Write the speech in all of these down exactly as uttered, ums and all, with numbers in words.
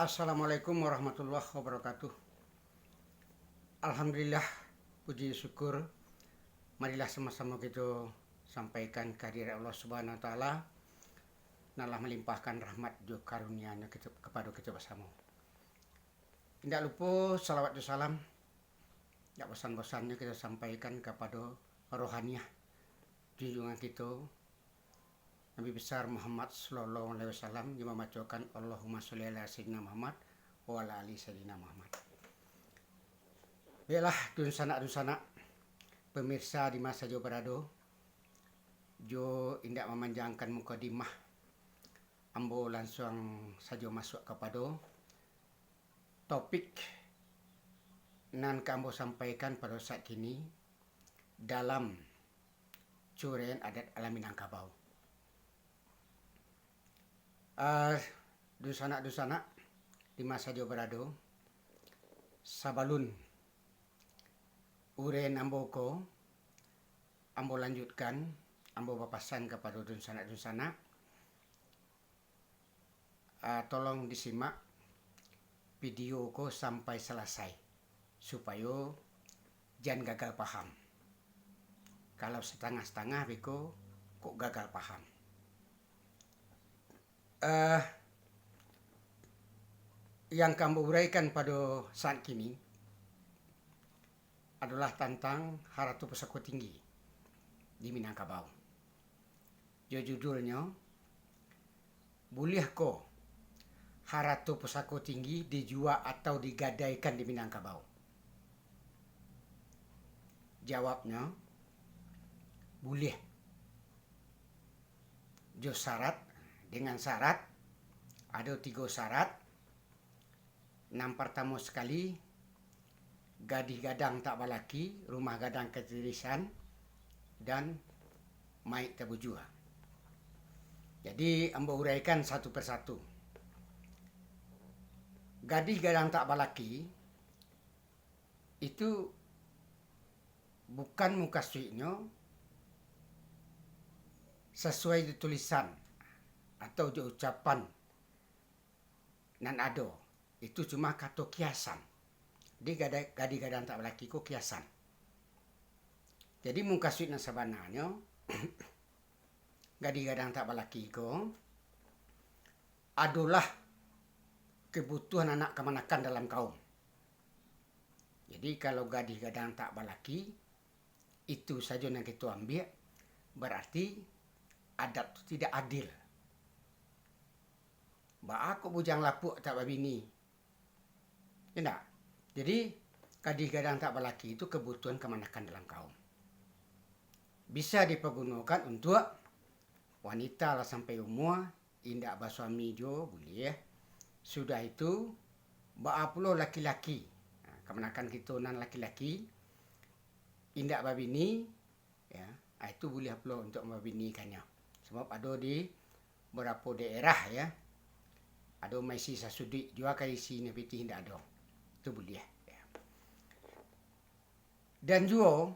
Assalamualaikum warahmatullahi wabarakatuh. Alhamdulillah, puji syukur, marilah samo-samo kito sampaikan kehadirat Allah Subhanahu Wa Taala, nan lah malimpahkan rahmat jo karunia-Nyo kito, kapado kito basamo. Indak lupo, salawat jo salam indak bosan-bosannyo kito sampaikan kapado rohaniah junjungan kito, Nabi Besar Muhammad sallallahu alaihi wasallam, jo mambacokan Allahumma sholli ala Sayyidina Muhammad wa ala ali Sayyidina Muhammad. Baiklah, dunsanak-dunsanak, pemirsa di ma sajo barado, jo indak mamanjangkan mukadimah, ambo lansuang sajo masuak kapado topik nan ka ambo sampaikan pado saat kini dalam curaian adat alam Minangkabau. Ah, dunsanak-dunsanak di ma sajo barado, sabalun uraian ambo ko ambo lanjutkan, ambo bapasan kapado dunsanak-dunsanak, ah, tolong disimak video ko sampai salasai, supayo jan gagal paham. Kalau satangah-satangah beko, kok gagal paham. Eh, yang ka ambo uraikan pado saat kini adolah tantang harato pusako tinggi di Minangkabau. Jo judulnyo, Buliahko harato pusako tinggi dijua atau digadaikan di Minangkabau? Jawabnyo, buliah. Jo syarat, dengan syarat, ado tigo syarat. Nan partamo sakali, gadih gadang tak balaki, rumah gadang katirisan, dan maik tabujua. Jadi, ambo uraikan satu persatu. Gadih gadang tak balaki itu bukan mukasuiknyo sasuai jo tulisan atau jo ucapan nan ado. Itu cuma kato kiasan. Di gada-, gadih gadang tak balaki ko kiasan. Jadi, mukasuik nan sabananyo, gadih gadang tak balaki ko adolah kebutuhan anak kamanakan dalam kaum. Jadi, kalau gadih gadang tak balaki, itu sajo nan kito ambiak, bararti adat tu tidak adil. Baa kok bujang lapuak tak babini? Indak. Jadi, gadih gadang tak balaki itu kebutuhan kamanakan dalam kaum. Bisa dipagunokan untuak wanita lah sampai umua, indak basuami juo buliah. Sudah itu, baa pulo laki-laki. Nah, kamanakan kito nan laki-laki, indak babini, ya, ah, itu buliah pulo untuak mambinikannyo. Sabab ado di babarapo daerah, ya, ado maisi sasuduik, jua ka isi nyo pitih indak ado. Itu buliah, ya. Dan juo,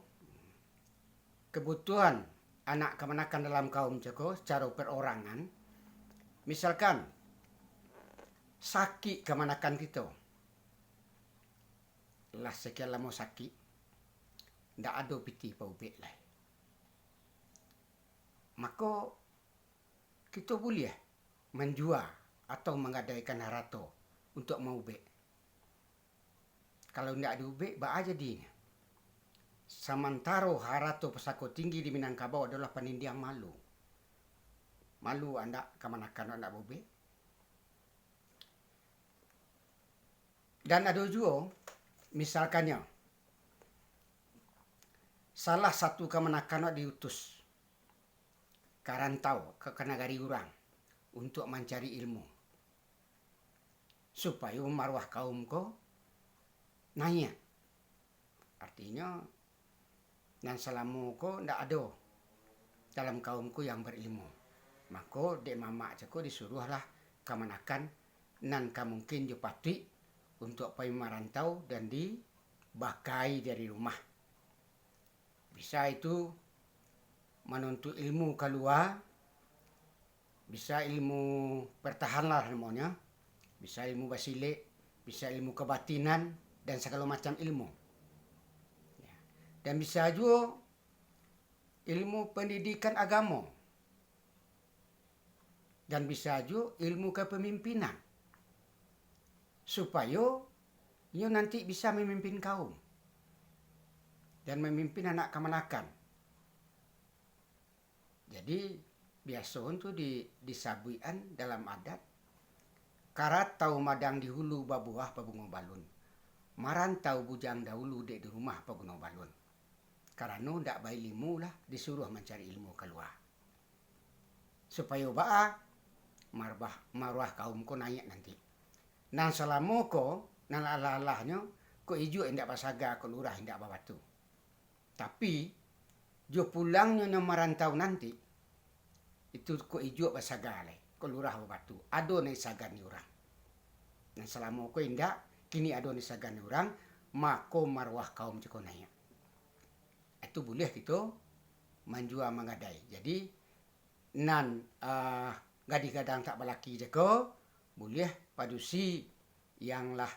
kebutuhan anak kamanakan dalam kaum cako, sacaro perorangan, misalkan, sakik kamanakan kito, lah sakian lamo sakik, ndak ado pitih paubek lai. Mako, kito buliah manjua atau manggadaikan harato untuak maubek. Kalau indak diubek, baa jadinyo? Samantaro harato pusako tinggi di Minangkabau adolah panindiang malu. Malu andak kamanakan indak baubek. Dan ado juo, misalkannyo, salah satu kamanakan diutus ka rantau, ka, ka nagari urang, untuak mancari ilmu, supayo maruah kaum ko naiak. Artinyo, nan salamo ko ndak ado dalam kaum ko yang barilmu. Mako, dek mamak cako disuruahlah kamanakan nan ka mungkin jo patuik untuak pai marantau dan dibakai dari rumah. Bisa itu manuntuik ilmu kalua, bisa ilmu pertahanlah namonyo, Bisa ilmu basilek, bisa ilmu kabatinan, dan sagalo macam ilmu. Ya. Dan bisa juo ilmu pandidikan agamo. Dan bisa juo ilmu kapamimpinan. Supayo inyo nanti bisa mamimpin kaum. Dan mamimpin anak kamanakan. Jadi, biaso tu di, disabuikan dalam adat, "Karatau madang di hulu babuah babungo balun. Marantau bujang dahulu dek di rumah paguno balun." Karano ndak bailmu lah disuruah mancari ilmu kalua. Supayo baa marbah-, maruah kaum ko naiak nanti. Nan salamo ko, nan alah-alahnyo, kok ijuak indak basaga, kok lurah indak babatu. Tapi, jo pulangnyo nan marantau nanti, itu kok ijuak basaga lai, kok lurah babatu, ado nan disagani urang. Nan salamo ko indak, kini ado nan disagani urang, mako maruah kaum cako naiak. Itu buliah kito manjua manggadai. Jadi, nan, ah, gadih gadang tak balaki cako, buliah padusi yang lah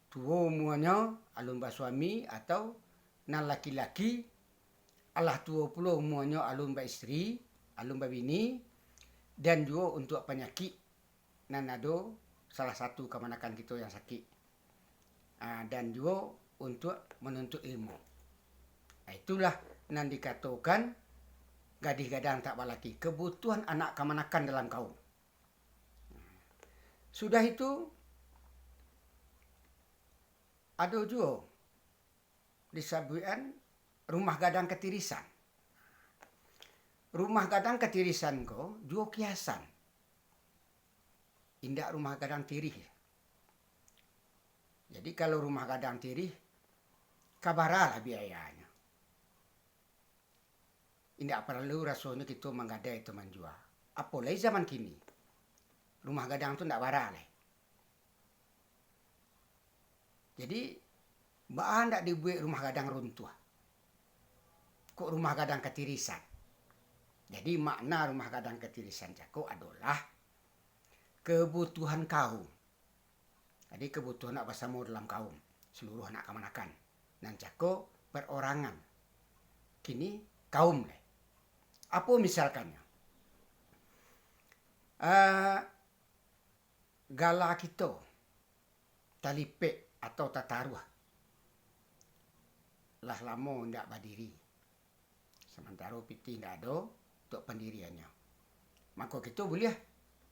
tuo umuanyo alun basuami, atau nan laki-laki alah tuo pulo umuanyo alun baistri, alun babini, dan juo untuak panyakik nan ado salah satu kamanakan kito yang sakik, ah, dan juo untuak manuntuik ilmu. Ah, itulah nan dikatokan gadih gadang tak balaki, kebutuhan anak kamanakan dalam kaum. Sudah itu, ado juo disabuikan rumah gadang katirisan. Rumah gadang katirisan ko juo kiasan. Indak rumah gadang tirih. Jadi, kalau rumah gadang tirih, ka bara lah biayanyo. Indak paralu rasonyo kito manggadai atau manjua. Apo lai zaman kini, rumah gadang tu ndak bara lai. Jadi, baa ndak dibuek rumah gadang runtuah? Kok rumah gadang katirisan? Jadi, makna rumah gadang katirisan cako adolah kebutuhan kaum. Jadi, kebutuhan nak basamo dalam kaum, seluruh anak kamanakan. Nan cako perorangan. Kini kaum lai. Apo misalkannyo? Eh, gala kito talipek atau tataruah lah lamo indak badiri. Samantaro pitih indak ado untuak pandiriannyo. Mako, kito buliah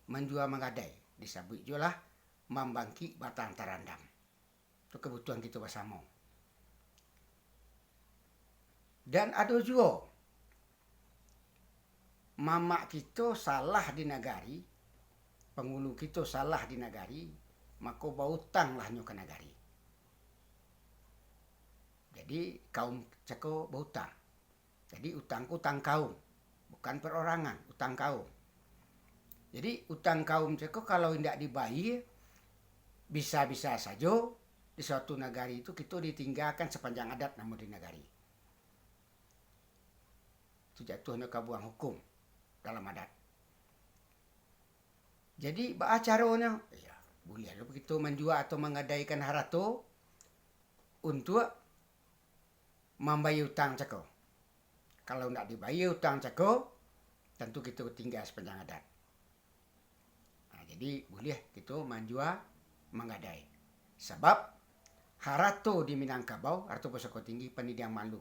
manjua manggadai, disabuik juo lah mambangkik batang tarandam. Tu kabutuhan kito basamo. Dan ado juo, mamak kito salah di nagari, pangulu kito salah di nagari, mako bautanglah nyo ka nagari. Jadi, kaum cako bautang. Jadi, utang ko utang kaum, bukan perorangan, utang kaum. Jadi, utang kaum cako kalau indak dibayia, bisa-bisa sajo di suatu nagari tu kito ditinggakan sapanjang adat namo di nagari. Tu jatuahnyo ka buang hukum dalam adat. Jadi, baa caronyo? Iyo, buliah lo kito manjua atau manggadaikan harato untuak mambayia utang cako. Kalau ndak dibayia utang cako, tantu kito tingga sapanjang adat. Nah, jadi, buliah kito manjua manggadai. Sabab, harato di Minangkabau, harato pusako tinggi, pandidian malu.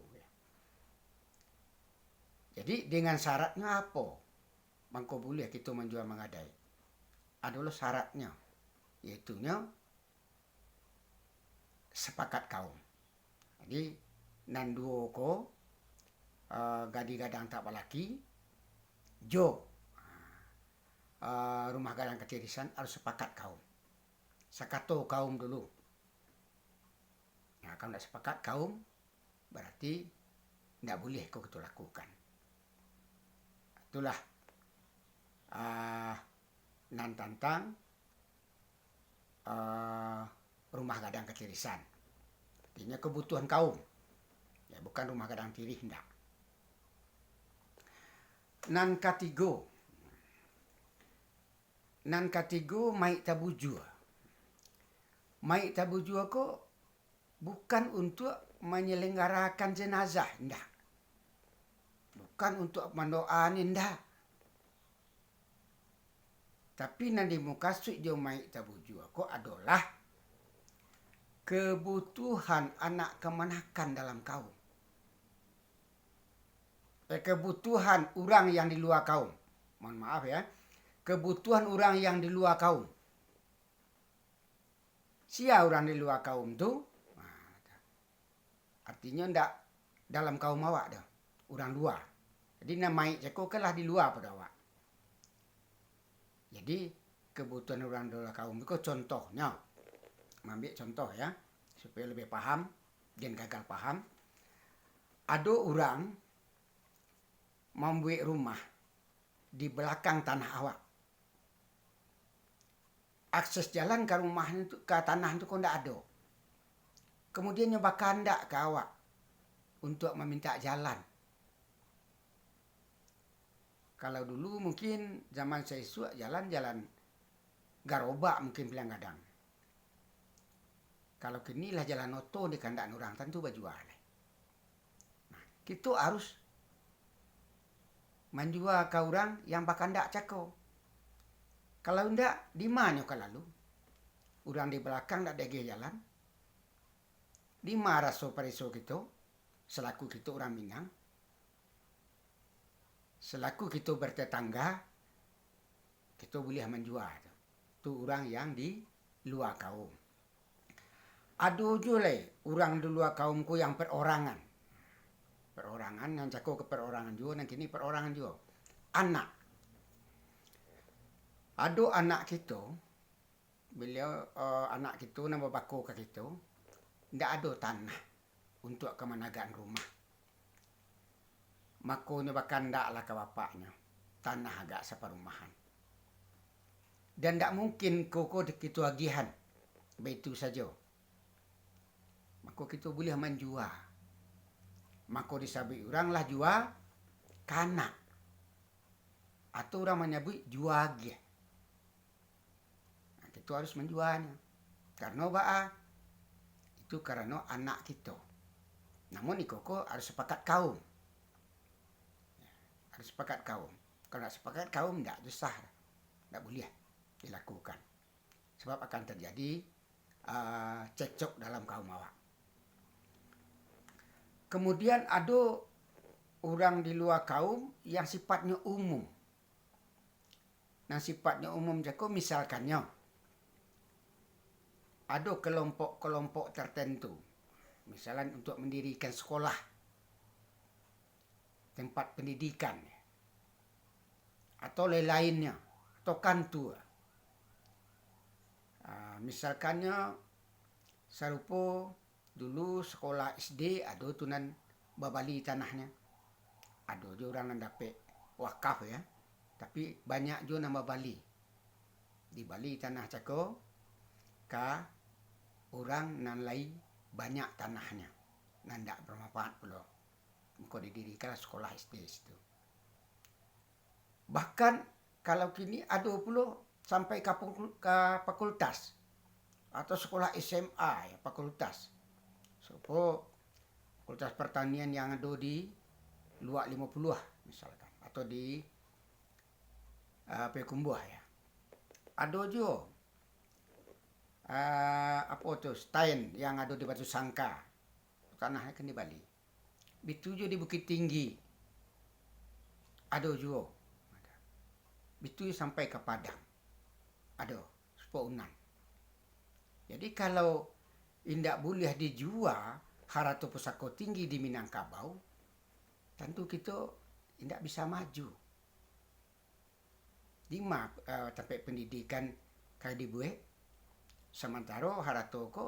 Jadi, dengan syaratnyo apo mangko buliah kito manjua manggadai? Ado lo syaratnyo, yaitunyo sapakat kaum. Jadi, nan duo ko, eh, gadih gadang tak balaki, jo, eh, rumah gadang katirisan harus sapakat kaum. Sakato kaum dulu. Nah, kalau ndak sapakat kaum, barati ndak buliah ko kito lakukan. Itulah, ah, nan tantang, ah, rumah gadang katirisan. Artinyo, kabutuhan kaum. Ya, bukan rumah gadang tirih, ndak. Nan katigo, Nan katigo, maik tabujua. Maik tabujua ko bukan untuak manyelenggarakan jenazah, indak. Bukan untuak mandoa ni, indak. Tapi nan dimukasuik jo maik tabujua ko adolah kebutuhan anak kamanakan dalam kaum. Eh, kebutuhan urang yang di lua kaum. Mohon maaf ya. Kebutuhan urang yang di lua kaum. Sia urang di lua kaum tu? Nah, artinyo ndak dalam kaum awak doh, urang lua. Jadi, nan maik cako kan lah di lua pado awak. Jadi, kebutuhan urang di lua kaum tu ko contohnyo, maambiak contoh ya, supayo labiah paham, jan gagal paham. Ado urang mambuek rumah di balakang tanah awak. Akses jalan ka rumah tu, ka tanah tu ko ndak ado. Kamudian nyo bakandak ka awak untuak mamintak jalan. Kalau dulu mungkin zaman saisuak jalan, jalan garobak mungkin paliang gadang. Kalau kini lah jalan oto dikandak urang, tantu bajua lai. Nah, kito harus manjua ka urang yang bakandak cako. Kalau indak, di ma nyo ka lalu? Urang di balakang ndak diagiah jalan. Di ma raso pareso kito, salaku kito urang Minang? Salaku kito batetangga, kito buliah manjua tu. Tu urang yang di lua kaum. Ado juo lai urang di lua kaum ko yang perorangan. Perorangan, nan cako ka perorangan juo, nan kini perorangan juo. Anak. Ado anak kito, baliau, eh, anak kito nan babako ka kito, ndak ado tanah untuak ka managakan rumah. Mako nyo bakandaklah ka bapaknyo, tanah agak saparumahan. Dan ndak mungkin ko, ko kito agiahan baitu sajo. Mako kito buliah manjua. Mako disabuik urang lah jua kanak. Atau urang manyabuik jua agiah. Nah, kito harus manjuanyo. Karano baa? Itu karano anak kito. Namun iko ko harus sapakat kaum. Harus sapakat kaum. Kalau ndak sapakat kaum, ndak sah. Ndak buliah dilakukan. Sabab akan terjadi, ah, cekcok dalam kaum awak. Kemudian ado urang di lua kaum yang sifatnyo umum. Nan sifatnyo umum cako, misalkannyo, ado kelompok-kelompok tertentu, misalkan untuak mandirikan sekolah, tempat pendidikan, atau lain-lainnyo, atau kantua. Ah, misalkannyo, sarupo dulu sekolah S D ado tu nan babali tanahnyo. Ado juo urang nan dapek wakaf ya, tapi banyak juo nan babali. Dibali tanah cako ka urang nan lai banyak tanahnyo, nan ndak bermanfaat pulo. Mako didirikanlah sekolah S D situ. Bahkan kalau kini ado pulo sampai ka pukul-, ka fakultas atau sekolah S M A ya, fakultas. Sarupo Fakultas Pertanian yang ado di Luak Limo Puluah misalkan, atau di, ah, Payakumbuah ya. Ado juo, ah, apo tu, stain yang ado di Batusangka. Tanahnyo kan dibali. Bitu juo di Bukittinggi. Ado juo. Bitu sampai ka Padang. Ado, sarupo nan. Jadi, kalau indak buliah dijua harato pusako tinggi di Minangkabau, tantu kito indak bisa maju. Di ma, eh, tampek pendidikan ka dibuek, samantaro harato ko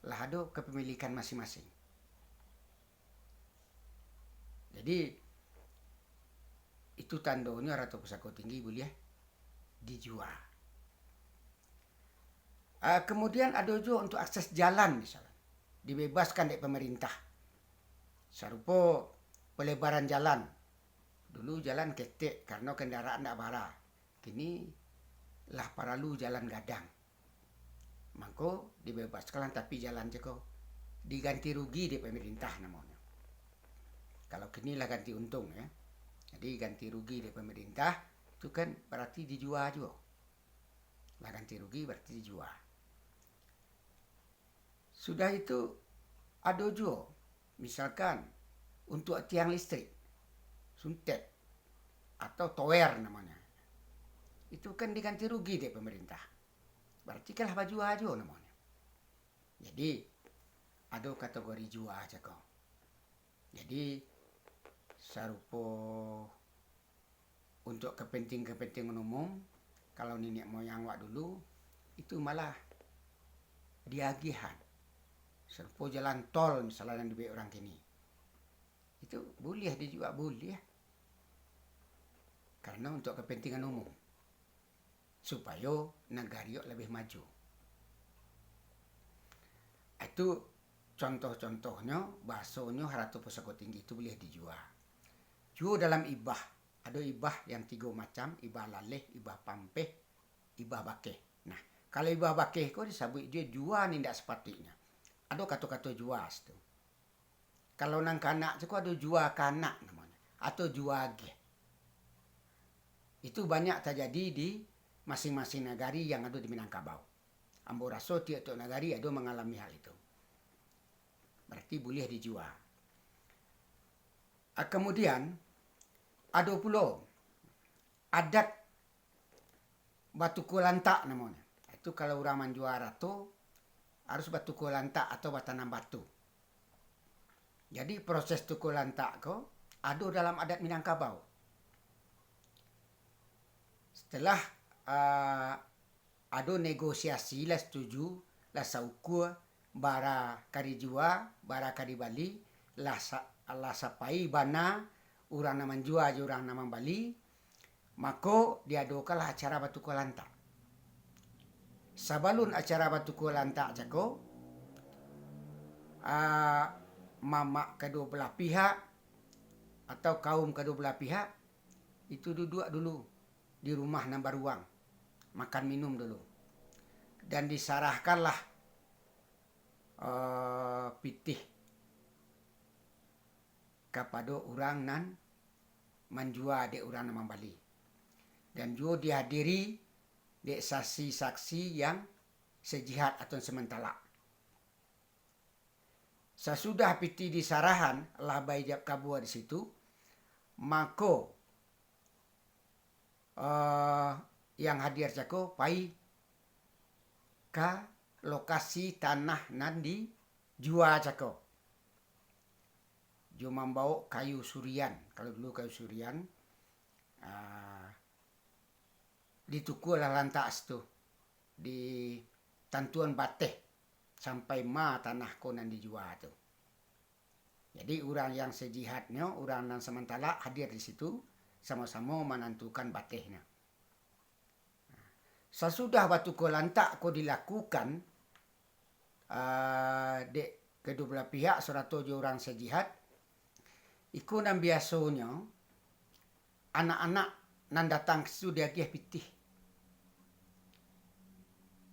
lah ado kepemilikan masing-masing. Jadi, itu tandonyo harato pusako tinggi buliah dijua. Ah, kemudian ado juo untuk akses jalan, misalnya, dibebaskan dek pemerintah. Sarupo pelebaran jalan. Dulu jalan ketek karano kendaraan ndak bara. Kini lah paralu jalan gadang. Mangko dibebaskanlah tapi jalan cako, diganti rugi dek pemerintah namonyo. Kalau kini lah ganti untung, ya. Jadi ganti rugi dek pemerintah, tu kan berarti dijua juo. Lah ganti rugi berarti dijua. Sudah itu, ado juo, misalkan, untuak tiang listrik, suntet, atau tower namonyo. Itu kan diganti rugi dek pemerintah. Berarti kan lah bajua juo namonyo. Jadi, ado kategori jua cako. Jadi, sarupo untuak kapentingan-kapentingan umum, kalau niniak moyang awak dulu, itu malah diagiahan. Sarupo jalan tol, misalnya, nan dibuek urang kini. Itu buliah dijua, buliah. Karano untuak kapentingan umum. Supayo nagari awak labiah maju. Itu contoh-contohnyo, bahasonyo harato pusako tinggi tu buliah dijua. Juo dalam ibah, ado ibah yang tigo macam, ibah laleh, ibah pampeh, ibah bakeh. Nah, kalau ibah bakeh ko disabuik juo jua nan indak sapatuiknyo. Ado kato-kato jua situ. Kalau nan ka anak tu ko ado jua ka anak namonyo, atau jua agiah. Itu banyak tajadi di masing-masing nagari yang ado di Minangkabau. Ambo raso tiok-tiok nagari ado mangalami hal itu. Berarti buliah dijua. Ah, kemudian, ado pulo adat batukua lantak namonyo. Itu kalau urang manjua arato, harus batukua lantak atau batanam batu. Jadi, proses tukua lantak ko ado dalam adat Minangkabau. Setelah, ah, ado negosiasi, lah setuju, lah saukua, bara ka dijua, bara ka dibali, lah sa-, lah sapai bana urang nan manjua jo urang nan mambali, mako diadokanlah acara batukua lantak. Sabalun acara batukua lantak cako, ah, mamak kaduo belah pihak atau kaum kaduo belah pihak itu duduak dulu di rumah nan baruang, makan minum dulu. Dan disarahkanlah, eh, pitih kapado urang nan manjua dek urang nan mambali. Dan juo dihadiri dek saksi-saksi yang sajihad atau samantalak. Sasudah pitih disarahan, lah baijab kabua di situ, mako, eh, yang hadir cako pai ka lokasi tanah nan dijua cako, jo mambawok kayu surian. Kalau dulu kayu surian, ah, ditukualah lantak situ, ditantuan bateh sampai ma tanah ko nan dijua tu. Jadi, urang yang sajihadnyo, urang nan samantalak hadir di situ, samo-samo manantukan batehnyo. Sasudah batukua lantak ko dilakukan, ah, dek kaduo belah pihak sarato jo urang sajihad, iko nan biasonyo anak-anak nan datang ka situ diagiah pitih.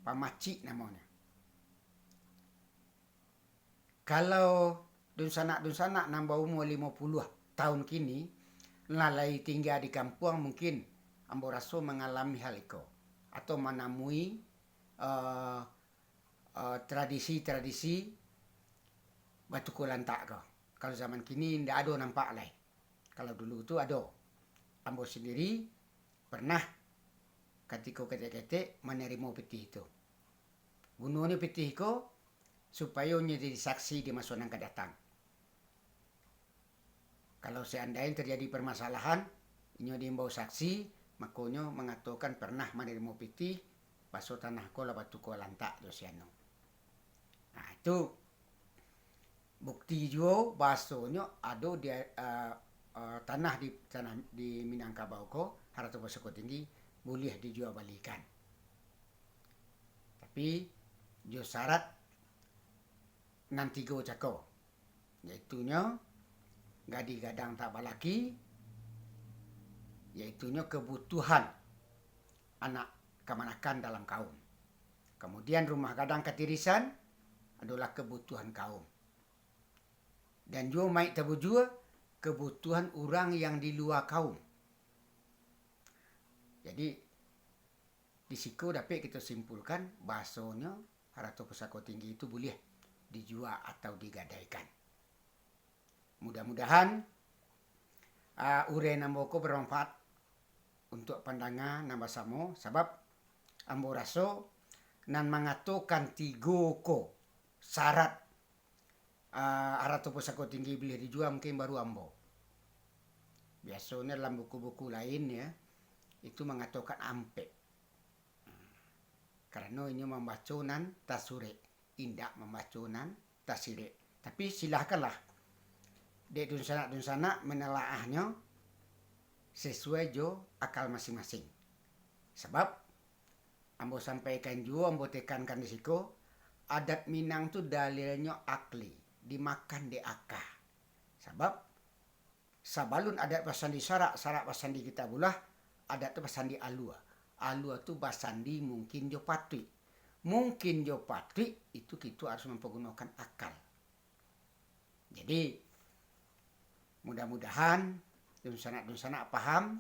Pamacik namonyo. Kalau dunsanak-dunsanak nan baumua limo puluah taun kini, nan lai tingga di kampuang, mungkin ambo raso mangalami hal iko, atau manamui, eh, eh, tradisi-tradisi batukua lantak ko. Kalau zaman kini, ndak ado nampak lai. Kalau dulu tu ado. Ambo sandiri pernah katiko ketek-ketek manarimo pitih tu. Gunonyo pitih ko supayo nyo jadi saksi di maso nan ka datang. Kalau seandainyo terjadi permasalahan, inyo diimbau saksi, mako nyo mangatokan pernah manarimo pitih, baso tanah ko lah batukua lantak jo si anu. Nah, itu bukti juo bahasonyo ado di, eh, eh, tanah di, tanah di Minangkabau ko, harato pusako tinggi, buliah dijua balikan. Tapi, jo syarat nan tigo cako, yaitunyo gadih gadang tak balaki, yaitunyo kebutuhan anak kamanakan dalam kaum. Kamudian, rumah gadang katirisan adolah kabutuhan kaum. Dan juo maik tabujua kabutuhan urang yang di lua kaum. Jadi, di siko dapek kito simpulkan, bahasonyo harato pusako tinggi itu buliah dijua atau digadaikan. Mudah-mudahan, ah, uraian ambo ko bermanfaat untuak pandanga nan basamo, sabab ambo raso nan mangatokan tigo ko syarat, ah, harato pusako tinggi buliah dijua mungkin baru ambo. Biasonyo dalam buku-buku lain, ya, itu mangatokan ampek. Karano inyo mambaco nan tasurek, indak mambaco nan tasirek. Tapi, silahkanlah dek dunsanak-dunsanak manalaahnyo sasuai jo akal masing-masing. Sabab, ambo sampaikan juo, ambo tekankan di siko, adat Minang tu dalilnyo akli, dimakan dek aka. Sabab, sabalun adat basandi syarak, syarak basandi kitabullah, adat tu basandi alua. Alua tu basandi mungkin jo patuik. Mungkin jo patuik itu kito harus mampagunokan akal. Jadi, mudah-mudahan dunsanak-dunsanak paham,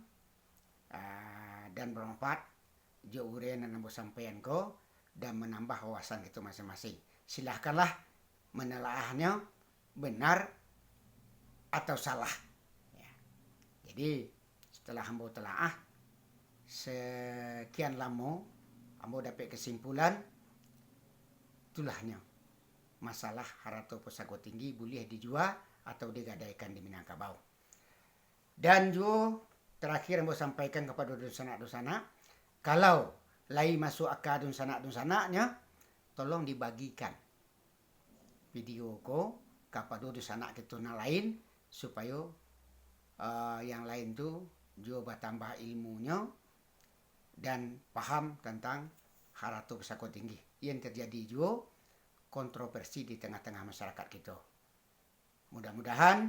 ah, dan bermanfaat jo uraian nan ambo sampaian ko, dan manambah wawasan kito masing-masing. Silahkanlah manalaahnyo benar atau salah. Ya. Jadi, setelah ambo talaah sekian lamo, ambo dapek kesimpulan, itulahnyo masalah harato pusako tinggi buliah dijua atau digadaikan di Minangkabau. Dan juo tarakhir ambo sampaikan kapado dunsanak-dunsanak, kalau lai masuak aka dunsanak-dunsanaknyo, tolong dibagikan video ko kapado dunsanak kito nan lain, supayo, eh, yang lain tu juo batambah ilmunyo dan paham tantang harato pusako tinggi. Yang terjadi juo kontroversi di tangah-tangah masyarakat kito. Mudah-mudahan,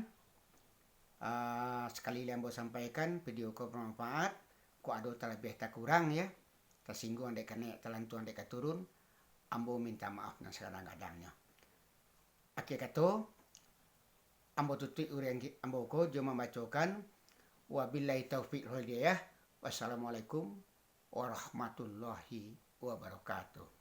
ah, sakali lai ambo sampaikan, video ko bermanfaat. Kok ado talabiah takurang, ya, tasingguang dek ka naiak, talantuang dek ka turun, ambo minta maaf nan sagadang-gadangnyo. Akhir kato, ambo tutuik uraian ki-, ambo ko jo mambacokan, wabillahi taufiq wal hidayah. Wassalamualaikum warahmatullahi wabarakatuh.